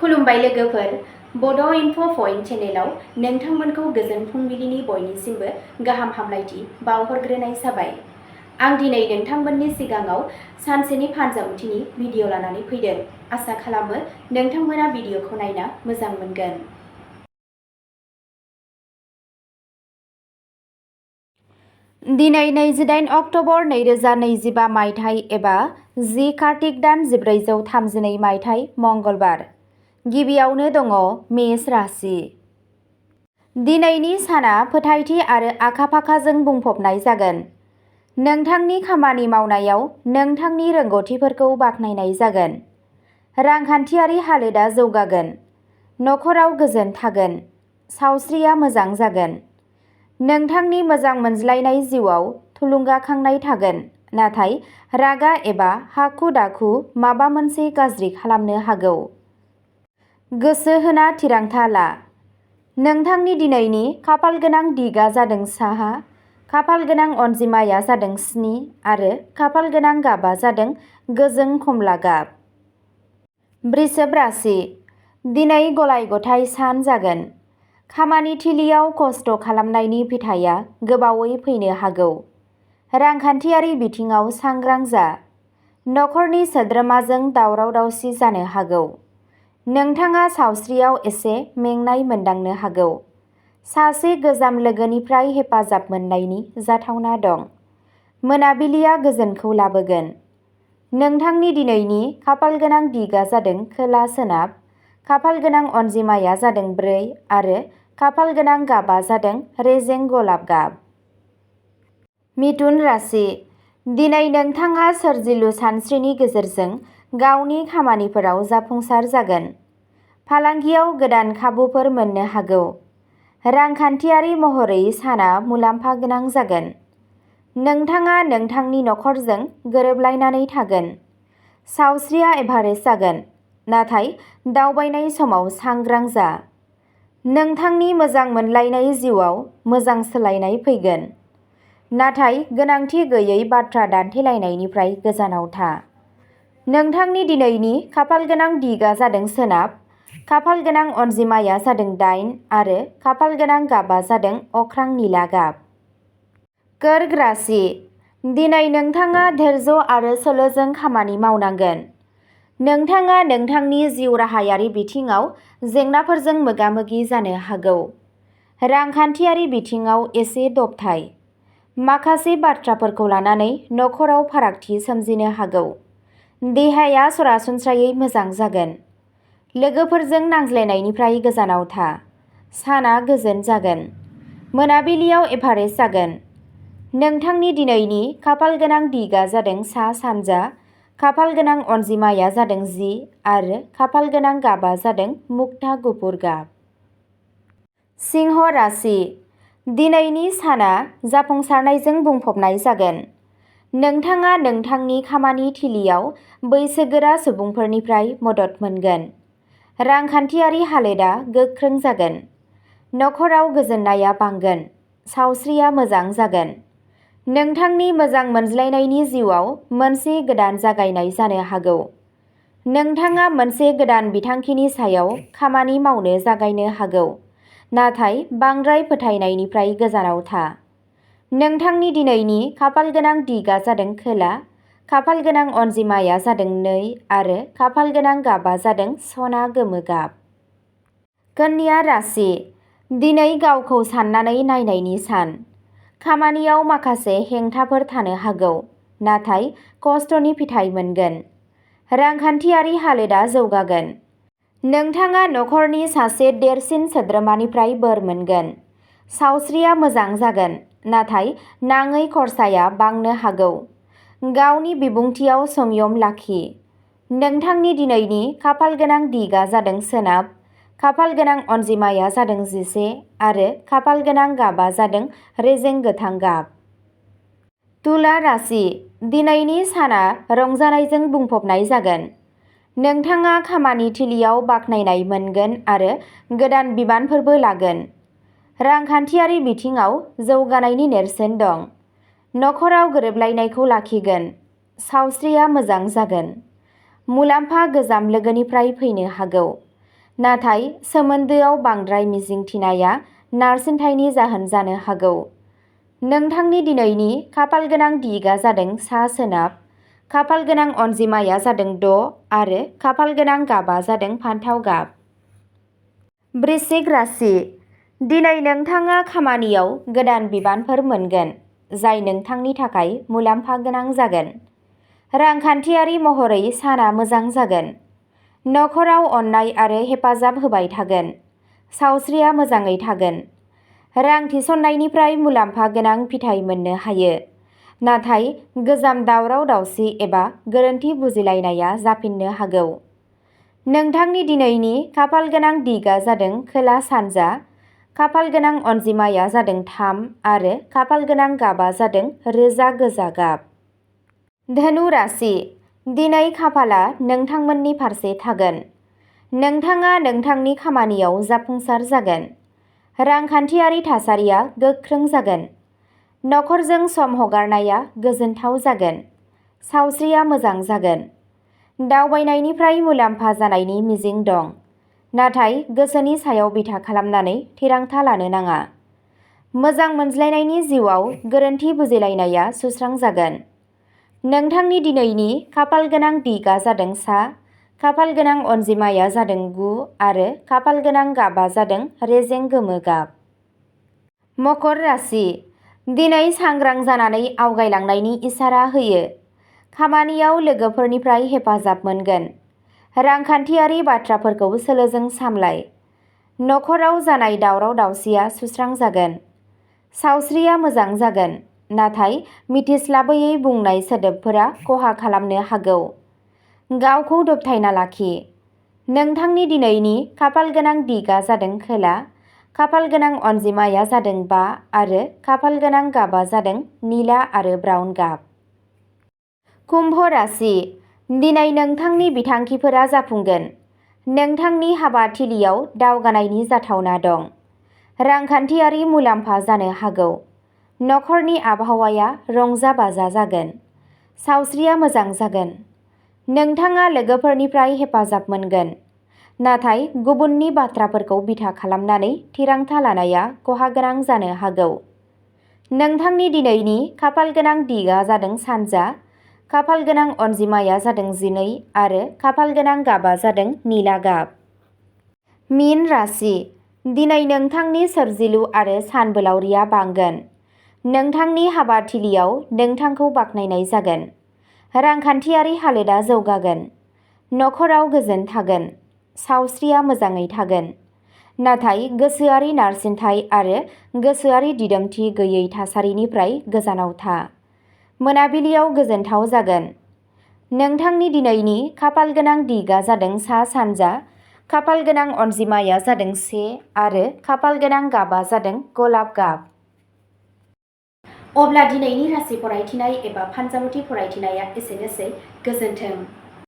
खुलुमबाय लोगोफोर, बड' इनफ' पइन्ट चेनेलाव नोंथांमोनखौ गोजोन फुंबिलिनि बयनिसिमबो गाहाम हामलायथि बावहरग्रोनाय जाबाय। आं दिनै नोंथांमोननि सिगाङाव सानसेनि फानजामुथिनि भिडिअ लानानै फैदों। आसा खालामो नोंथांमोना भिडिअखौ नायना मोजां मोनगोन। दिनै 28 अक्ट'बर 2025 मायथाइ एबा 10 कार्तिक दान 1432 मायथाइ मंगलबार। गिबियावनो दङ मेष राशि। दिनैनि साना फोथायथि आरो आखा-फाखाजों बुंफबनाय जागोन। नोंथांनि खामानि मावनायाव नोंथांनि रोंग'थिफोरखौ बाख्नायनाय जागोन। रांखान्थियारि हालोदा जौगागोन। नखराव गोजोन थागोन। सावस्रिया मोजां जागोन। नोंथांनि मोजां मोनज्लायनाय जिउआव थुलुंगाखांनाय थागोन, नाथाय रागा एबा हाखु-दाखु माबा मोनसे गाज्रि खालामनो हागौ। गोसो होना थिरांथा ला। नोंथांनि दिनैनि खाफालगोनां दिगआ जादों साहा, खाफालगोनां अनजिमाया जादों 7 आरो खाफालगोनां गाबआ जादों गोजों खमला गाब। वृषभ राशि। दिनै गलाय-गथाय सान जागोन। खामानि थिलियाव खस्थ' खालामनायनि फिथाइया गोबावै फैनो हागौ। रांखान्थियारि बिथिङाव सांग्रां जा। नखरनि सोद्रोमाजों दावराव-दावसि जानो हागौ। नोंथाङा सावस्रियाव एसे मेंनाय मोनदांनो हागौ। सासे गोजाम लोगोनिफ्राय हेफाजाब मोननायनि जाथावना दं। मोनाबिलिया गोजोनखौ लाबोगोन। नोंथांनि दिनैनि खाफालगोनां दिगआ जादों खोला-सोनाब, खाफालगोनां अनजिमाया जादों 4 आरो खाफालगोनां गाबआ जादों रेजें गलाब गाब। मिथुन राशि। दिनै नोंथाङा सोरजिलु सानस्रिनि गेजेरजों गावनि खामानिफोराव जाफुंसार जागोन। फालांगियाव गोदान खाबुफोर मोननो हागौ। रांखान्थियारि महरै साना मुलाम्फा गोनां जागोन। नोंथाङा नोंथांनि नखरजों गोरोबलायनानै थागोन। सावस्रिया एभारेज जागोन, नाथाय दावबायनाय समाव सांग्रां जा। नोंथांनि मोजां मोनलायनाय जिउआव मोजां सोलायनाय फैगोन, नाथाय गोनांथि गैयै बाथ्रा दान्थेलायनायनिफ्राय गोजानाव था। नोंथांनि दिनैनि खाफालगोनां दिगआ जादों सोनाब, खाफालगोनां अनजिमाया जादों 8 आरो खाफालगोनां गाबआ जादों अख्रां निला गाब। कर्क राशि। दिनै नोंथाङा धैर्य आरो सोलोजों खामानि मावनांगोन। नोंथाङा नोंथांनि जिउ राहायारि बिथिङाव जेंनाफोरजों मोगा-मोगि जानो हागौ। रांखान्थियारि बिथिङाव एसे दबथाय। माखासे बाथ्राफोरखौ लानानै नखराव फारागथि सोमजिनो हागौ। देहाया सरासनस्रायै मोजां जागोन। लोगोफोरजों नांज्लायनायनिफ्राय गोजानाव था। साना गोजोन जागोन। मोनाबिलियाव एभारेज जागोन। नोंथांनि दिनैनि खाफालगोनां दिगआ जादों सा-सानजा, खाफालगोनां अनजिमाया जादों 10 आरो खाफालगोनां गाबआ जादों मुक्ता गुफुर गाब। सिंह राशि। दिनैनि साना जाफुंसारनायजों बुंफबनाय जागोन। नोंथाङा नोंथांनि खामानि थिलियाव बैसोगोरा सुबुंफोरनिफ्राय मदद मोनगोन। रांखान्थियारि हालोदा गोख्रों जागोन। नखराव गोजोननाया बांगोन। सावस्रिया मोजां जागोन। नोंथांनि मोजां मोनज्लायनायनि जिउआव मोनसे गोदान जागायनाय जानो हागौ। नोंथाङा मोनसे गोदान बिथांखिनि सायाव खामानि मावनो जागायनो हागौ, नाथाय बांद्राय फोथायनायनिफ्राय गोजानाव था। नोंथांनि दिनैनि खाफालगोनां दिगआ जादों खोला, खाफालगोनां अनजिमाया जादों 2 आरो खाफालगोनां गाबआ जादों सना गोमो गाब। कन्या राशि। दिनै गावखौ साननानै नायनायनि सान। खामानियाव माखासे हेंथाफोर थानो हागौ, नाथाय खस्थ'नि फिथाइ मोनगोन। रांखान्थियारि हालोदा जौगागोन। नोंथाङा नखरनि सासे देरसिन सोद्रोमानिफ्राय बोर मोनगोन। सावस्रिया मोजां जागोन, नाथाय नाङै खरसाया बांनो हागौ। गावनि बिबुंथियाव संयम लाखि। नोंथांनि दिनैनि खाफालगोनां दिगआ जादों सोनाब, खाफालगोनां अनजिमाया जादों 11 आरो खाफालगोनां गाबआ जादों रेजें गोथां गाब। तुला राशि। दिनैनि साना रंजानायजों बुंफबनाय जागोन। नोंथाङा खामानि थिलियाव बाख्नायनाय मोनगोन आरो गोदान बिबानफोरबो लागोन। रांखान्थियारि बिथिङाव जौगानायनि नेरसोन दं। नखराव गोरोबलायनायखौ लाखिगोन। सावस्रिया मोजां जागोन। मुलाम्फा गोजाम लोगोनिफ्राय फैनो हागौ। नाथाय सोमोन्दोआव बांद्राय मिजिंथिनाया नारसिनथायनि जाहोन जानो हागौ। नोंथांनि दिनैनि खाफालगोनां दिगआ जादों सा-सोनाब, खाफालगोनां अनजिमाया जादों 6 आरो खाफालगोनां गाबआ जादों फान्थाव गाब। बृश्चिक राशि। दिनै नोंथाङा खामानियाव गोदान बिबानफोर मोनगोन, जाय नोंथांनि थाखाय मुलाम्फा गोनां जागोन। रांखान्थियारि महरै साना मोजां जागोन। नखराव अननाय आरो हेफाजाब होबाय थागोन। सावस्रिया मोजाङै थागोन। रां थिसननायनिफ्राय मुलाम्फा गोनां फिथाइ मोननो हायो, नाथाय गोजाम दावराव-दावसि एबा गोरोन्थि बुजिलायनाया जाफिननो हागौ। नोंथांनि दिनैनि खाफालगोनां दिगआ जादों खोला-सानजा, खाफालगोनां अनजिमाया जादों 3 आरो खाफालगोनां गाबआ जादों रोजा गोजा गाब। धनु राशि। दिनै खाफालआ नोंथांमोननि फारसे थागोन। नोंथाङा नोंथांनि खामानियाव जाफुंसार जागोन। रांखान्थियारि थासारिया गोख्रों जागोन। नखरजों सम हगारनाया गोजोनथाव जागोन। सावस्रिया मोजां जागोन। दावबायनायनिफ्राय मुलाम्फा जानायनि मिजिं दं, नाथाय गोसोनि सायाव बिथा खालामनानै थिरांथा लानो नाङा। मोजां मोनज्लायनायनि जिउआव गोरोन्थि बुजिलायनाया सुस्रांजागोन। नोंथांनि दिनैनि खाफालगोनां दिगआ जादों सा, खाफालगोनां अनजिमाया जादों 9 आरो खाफालगोनां गाबआ जादों रेजें गोमो गाब। मकर राशि। दिनै सांग्रां जानानै आवगायलांनायनि इसारा होयो। खामानियाव लोगोफोरनिफ्राय हेफाजाब मोनगोन। रांखान्थियारि बाथ्राफोरखौ सोलोजों सामलाय। नखराव जानाय दावराव-दावसिया सुस्रांजागोन। सावस्रिया मोजां जागोन, नाथाय मिथिस्लाबैयै बुंनाय सोदोबफोरा खहा खालामनो हागौ। गावखौ दबथायना लाखि। नोंथांनि दिनैनि खाफालगोनां दिगआ जादों खोला, खाफालगोनां अनजिमाया जादों 5 आरो खाफालगोनां गाबआ जादों निला आरो ब्राउन गाब। कुम्भ राशि। दिनै नोंथांनि बिथांखिफोरा जाफुंगोन। नोंथांनि हाबाथिलियाव दावगानायनि जाथावना दं। रांखान्थियारि मुलाम्फा जानो हागौ। नखरनि आबहावाया रंजा-बाजा जागोन। सावस्रिया मोजां जागोन। नोंथाङा लोगोफोरनिफ्राय हेफाजाब मोनगोन, नाथाय गुबुननि बाथ्राफोरखौ बिथा खालामनानै थिरांथा लानाया खहागोनां जानो हागौ। नोंथांनि दिनैनि खाफालगोनां दिगआ जादों सानजा, खाफालगोनां अनजिमाया जादों 12 आरो खाफालगोनां गाबआ जादों निला गाब। मीन राशि। दिनै नोंथांनि सोरजिलु आरो सानबोलावरिया बांगोन। नोंथांनि हाबाथिलियाव नोंथांखौ बाख्नायनाय जागोन। रांखान्थियारि हालोदा जौगागोन। नखराव गोजोन थागोन। सावस्रिया मोजाङै थागोन। नाथाय गोसोआरि नारसिनथाय आरो गोसोआरि दिदोमथि गैयै थासारिनिफ्राय गोजानाव था। मोनाबिलियाव गोजोनथाव जागोन। नोंथांनि दिनैनि खाफालगोनां दिगआ जादों सा-सानजा, खाफालगोनां अनजिमाया जादों 1 आरो खाफालगोनां गाबआ जादों गलाब गाब। अब्ला दिनैनि राशि फरायथिनाय एबा फानजामुथि फरायथिनाया एसेनोसै। गोजोन्थों।